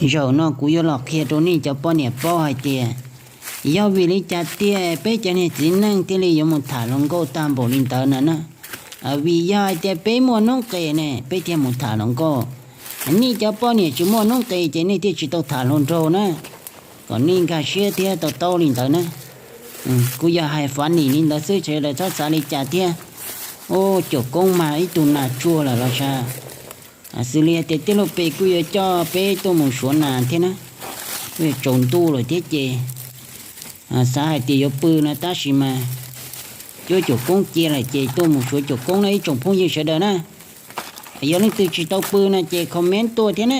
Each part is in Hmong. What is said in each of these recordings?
Zaum no kuv yuav los qhia rau nej cov poj niam paub hais tias yog vim li cas tiag peb cov niag txiv neej thiaj li yuav mus tham hluas nkauj tag npaum li ntawd na na. Vim yog hais tias peb muaj noob qes ne peb thiaj mus tham hluas nkauj. Nej cov poj niam tsis muaj noob qes ces nej thiaj tsis tau tham hluas nraug na. Kom nej nkag siab thiab to taub li ntawd na. Kuv yog hais fav nim li ntawd xwb, sawv daws txhob xav li cas thiab. Ub, Caum Koob mas ib tug nas tsuag lawm los sav. Xws li hais tias tij laug Pes kuj yuav coj peb tuaj mus suav nas thiab na. Kuj yuav tsaus ntuj lawm thiab ces xav hais tias yuav pw no tab sis mas cuab Caum Koob cia lawm ces tuaj mus suav Caum Koob na ib tsoom phooj ywg sawv daws na. Yog leej twg tsis tau pw no ces comment tuaj thiab na.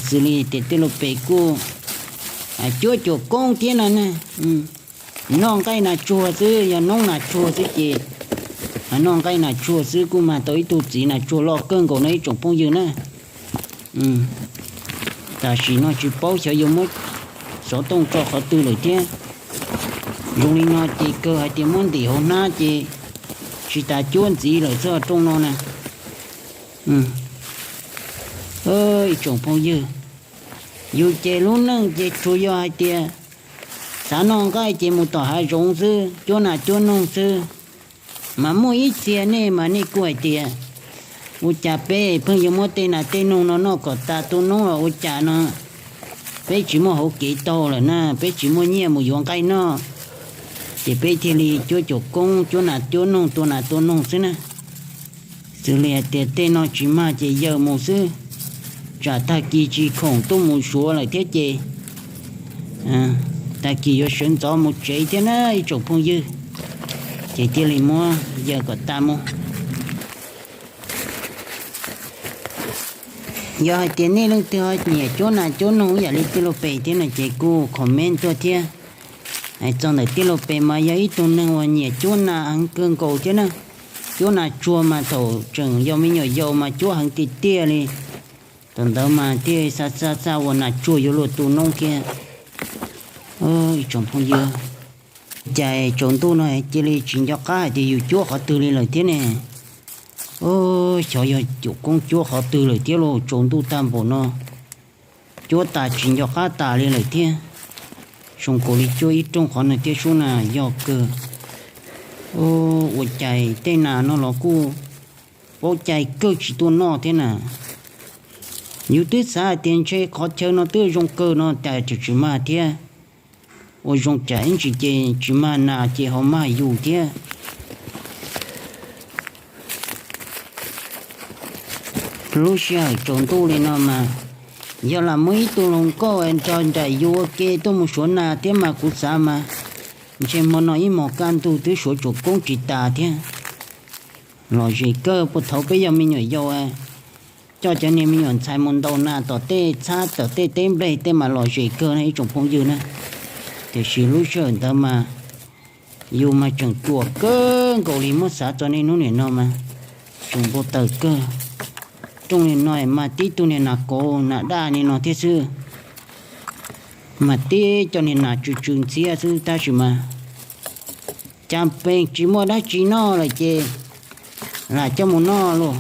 Xws li tias tij laug Pes kuj cuab Caum Koob thiab no na. Noj nqaij nas tsuag xwb, yog noob nas tsuag xwb ces noj nqaij nas tsuag xwb kuj mag tau ib tug txiv nas tsuag loj kawg nkaus no ib tsoom phooj ywg na. Tam sim no tsis paub xyov yuav muab xov tooj tso qhov twg lawm thiab. Zoo li no ces kawg hais tias muab ntim hauv hnab ces tsis tas cuab ntxiv lawm xwb rooj no na. Ib tsoom phooj ywg, yus ces lub neej ces tsuas yog hais tias xav noj nqaij ces mus tom hav zoov xwb, cuab nas cuab noog xwb. Mas muaj ib txhia nej mas nej kuj hais tias ua cas peb pheej yuav muab tej nas tej noog no noj kom tas tu noob los ua cas no, peb tsis muaj hauv kev taug lawm na, peb tsis muaj nyiaj mus yuav nqaij noj, ces peb thiaj li cuab Caum Koob cuab nas cuab noog tua nas tua noog xwb na. Xws li hais tias tej no tsis mag ces yawm mus xwb, tsam tag kis tsis khoom tuaj mus suav lawm thiab ces tag kis yuav sawv ntxov mus tsev thiab na ib tsoom phooj ywg, ces thiaj li muab yawm kom tas mus. Yog hais tias nej leej twg ho nyiam cuab nas cuab noog ib yam li tij laug Pes thiab no ces kuj comment tuaj thiab. Hais txog ntawm tij laug Pes mas yog ib tug neeg uas nyiam cuab nas heev kawg nkaus thiab na. Cuab nas tsuag mas thaum tseem yog me nyuam yaus mas cuab heev tiag tiag li. Thaum ntawd mas thiaj xa xa xa ua nas tsuag yuav luag tu noob thiab. Ib tsoom phooj ywg, cas tsaus ntuj no cia li tsis nco qab hais tias yus cuab qhov twg li lawm thiab ne. Xyov yog Caum Koob cuab qhov twg lawm thiab los tsaus ntuj tag npaum no, cuab tas tsis nco qab tas li lawm thiab. Zoo nkaus li cuab ib rooj qhov no thiab sub na, yog kawg. Ua cas tej nas no los kuj paub cai kawg tsis tuaj noj thiab na. Yus twb xav hais tias ntshe qhov chaw no twb zoo kawg no cas tseem tsis mag thiab. Ua zoo tsam ib ntsis ces tsis mag nas ces ho mag yus thiab. Lub sij hawm tsaus ntuj li no mas yog lam muaj ib tug hluas nkauj nrog nraim yus ua ke tuaj mus suav nas thiab mas kuv xav mas ntshe hmo no ib hmos kaj ntug twb suav Caum Koob tsis tas thiab. Lom zem kawg, puag thaud peb yog me nyuam yaus coj cov niag me nyuam ntxhais mus ntaus nas tom tej txhab tom tej teb nplej tej mas lom zem kawg na ib tsoom phooj ywg na. Tiam sis lub sij hawm ntawd mas yus mas tseem ruam kawg nkaus li, muab xav txog niaj hnub nim no mas tseem npau taws kawg. Rooj niag no mas tib tug niag nas kauv nas daj niag no thiab xwb, mas tib co niag nas tsw tsw ntxhiab xwb tab sis mas cas pes tsis muaj dab tsi noj lawm ces lam coj mus noj lauj.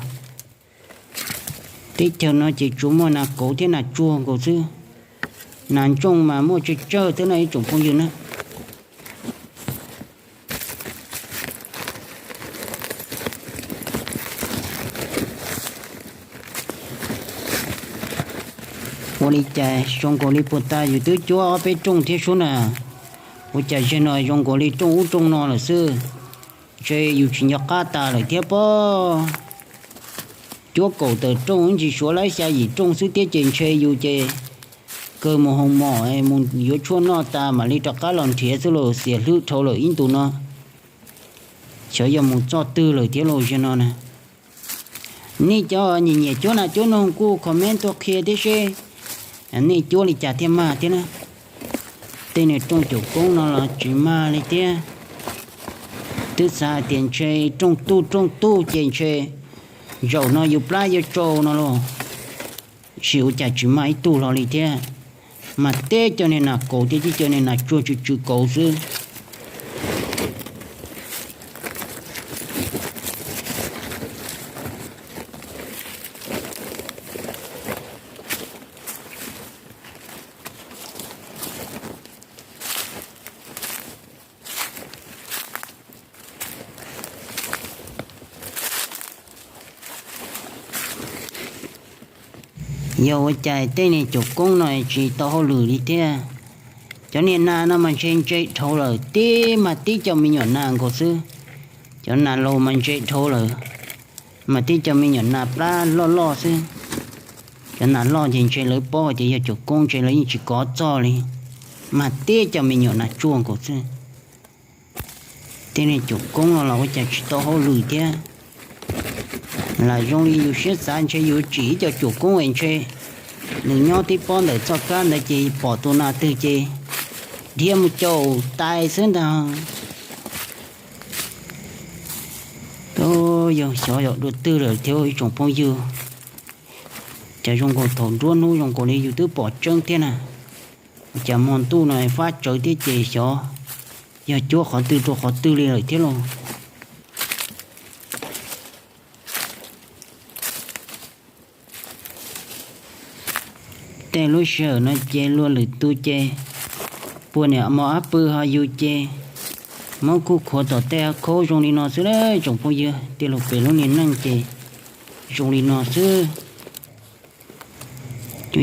Teb chaws no ces tsuas muaj nas kauv thiab nas tsuag nkaus xwb. Nas ntsooj mas muaj tsawg tsawg thiab no ib tsoom phooj ywg na. Ua li cas zoo nkaus li puag ta yus twb cuab ob peb rooj thiab sub na, ua cas zaum no zoo nkaus li rooj ub rooj no lawm xwb. Ntshe yus tsis nco qab tas lawm thiab pob. Cuab kaum tawm rooj ib ntsis suav lawm xya yim rooj xwb thiab ces ntshe yus ces kawg mus hoo mom mus yuav tshuaj noj tas mam li rov qab los nrhiav xwb los xiam hlwb dhau lawm ib ntus no. Xyov yog mus txoj twg lawm thiab los zaum no na. Nej cov nyiam nyiam cuab nas cuab noog kuj comment tuaj qhia thiab seb nej cuab li cas thiaj mag thiab na. Tej niag rooj caum koob no los tsis mag li thiab. Twb xav hais tias ntshe rooj tuj rooj tuj ces ntshe zaum no yus plab yuav tsau no lauj. Tab sis ua cas tsis mag ib tug hlo li thiab. Mag tib co niag nas kauv thiab tib co niag nas tsuag tsw tsw kauv xwb. Yog ua cas tej niag cuam koob no tsis tau hauj lwm li thiab? Cov niag nas no mas ntshe ntse dhau lawm, tib mag tib co me nyuam nas nkaus xwb. Cov nas laus mas ntse dhau lawm, mas tib co me nyuam nas plab loj loj xwb. Cov nas loj ces ntshe lawv paub tias yog cuam koob ntshe lawv yeej tsis kov txog li, mag tib co me nyuam nas tsuag nkaus xwb. Tej niag cuam koob no los ua cas tsis tau hauj lwm thiab? Lam zoo li yus siab xav ntshe yus tsim ib co cuam koob es ntshe nws nyob tib pob ntawm txoj kab ntawd ces pom tus nas twg ces dhia mus caum tais xwb ntag. Yog xyov yog dua twg lawm thiab ib tsoom phooj ywg. Cas zoo nkaus thaum nruab hnub zoo nkaus li yus twb pom tseeb thiab na. Cas hmo ntuj no fab tsawv thiab ces xyov yog cuab qhov twg rau qhov twg li lawm thiab lauj. Tej lub sij hawm no ces luag lwm tus ces puag niam mos ab pw ho yus ces muab kuj khuav tom tej av khaub zoo li no xwb lauj tsoom phooj ywg. Tij laug pem lub niag neej ces zoo li no xwb.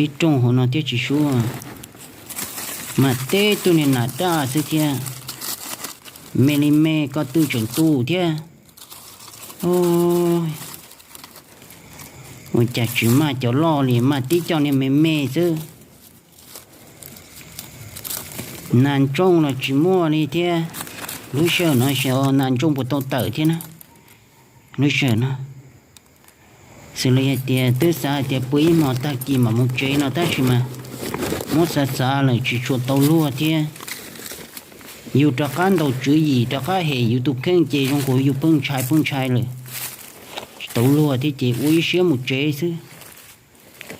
Ib rooj hauv no thiab tsis sub, mas teb tug niag nas daj xwb thiab. Me li me ko tw tseem tu thiab. Ua cas tsis maj cov loj li, maj tib co niag me me xwb. Nas ntsooj los tsis muaj li thiab. Lub sij hawm no xyov nas ntsooj puas tau tawm thiab na. Lub sij hawm no xws li hais tias twb xav hais tias pw ib hmo tag kis mam mus tsev no tab sis mas muab xav xav lawm tsis tshua tau luag thiab. Yus rov qab ntaus tswv yim rov qab hem yus tus kheej ces zoo nkaus yus pheej ntshai pheej ntshai lawm, tsis tau luag thiab ces ua ib siab mus tsev xwb.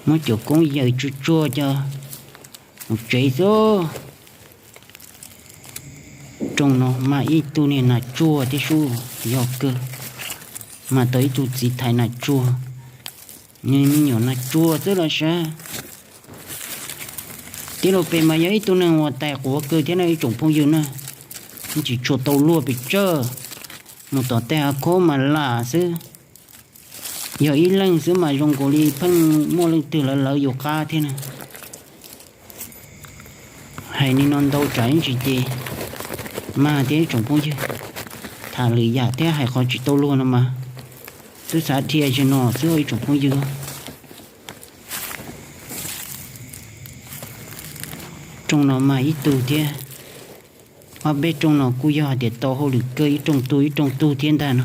Muab cuam koob yaws tsuag tsuag coj mus tsev xwb. Rooj no maj ib tug niag nas tsuag thiab sub, yog kawg. Maj tau ib tug txiv thais nas tsuag, me nyuam nas tsuag xwb los sav. Tij laug pem mas yog ib tug neeg uas tais quav kawg thiab na ib tsoom phooj ywg na. Tsis tshua tau luag pes tsawg, mus tom tej hav khaub mas lam xwb. Yog ib leeg xwb mas zoo nkaus li pheej muaj leej twg lawv lawv yus qab thiab na. Hais li no ntau tsam ib ntsis ces mag thiab ib tsoom phooj ywg. Tham lwm yam thiab hais qhov tsis tau luag no mas twb xav dhia zim no xwb ib tsoom phooj ywg. Rooj no mag ib tug thiab, ob peb rooj no kuj yog hais tias tau hauj lwm kawg ib rooj tug ib rooj tug thiab ntag no.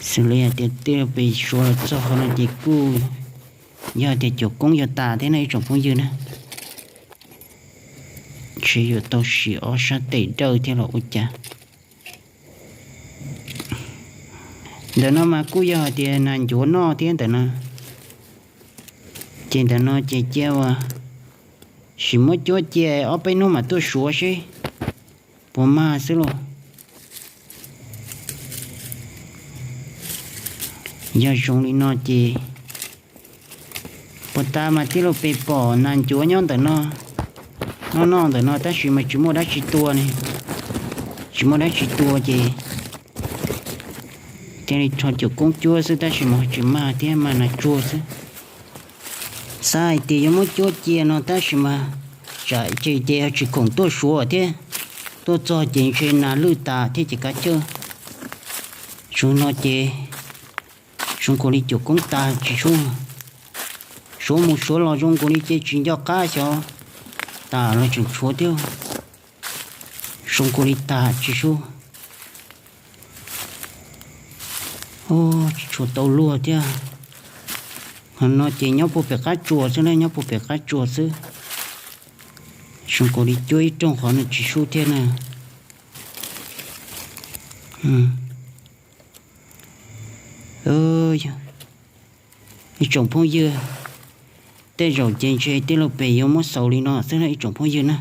Xws li hais tias tej pem suav los txog qhov no ces kuj yog hais tias cuam koob yuav tas thiab no ib tsoom phooj ywg na. Ntshe yuav tau sim ob sab tes dawj thiab los ua cas. Ntawm no mas kuj yog hais tias nas ncuav noj thiab ntawm no. Ces ntawm no ces cia ua sim muab cuab cia ob peb hnub mam tuaj suav seb puas mag xwb lauj. Yog zoo li no ces puag ta mas tij laug pem pom nas ncuav nyob ntawm no, noj noj ntawm no tab sis mas tsis muaj dab tsi tua ne. Tsis muaj dab tsi tua ces thiaj li rho cuam koob cuab xwb tab sis mas tsis mag thiab, mag nas tsuag xwb. Xav hais tias yuav muab cuab cia no tab sis mas tsam ces ces tsis khoom tuaj suav thiab, tuaj txog ces ntshe nas lwj tas thiab ces kav cawj. Tsuav no ces zoo nkaus li cuam koob tas tsis sub, suav mus suav los zoo nkaus li ces tsis nco qab xyov tas los tseem tshuav thiab. Zoo nkaus li tas tsis sub, tsis tshua tau luag thiab. Qhov no ces nyob puag pem qab tsuas xwb na, nyob puag pem qab tsuas xwb. Zoo nkaus li cuab ib rooj qhov no tsis sub thiab na. Ib tsoom phooj ywg, tej zaum ces ntshe tij laug pem yuav muab xaus li no xwb na ib tsoom phooj ywg na.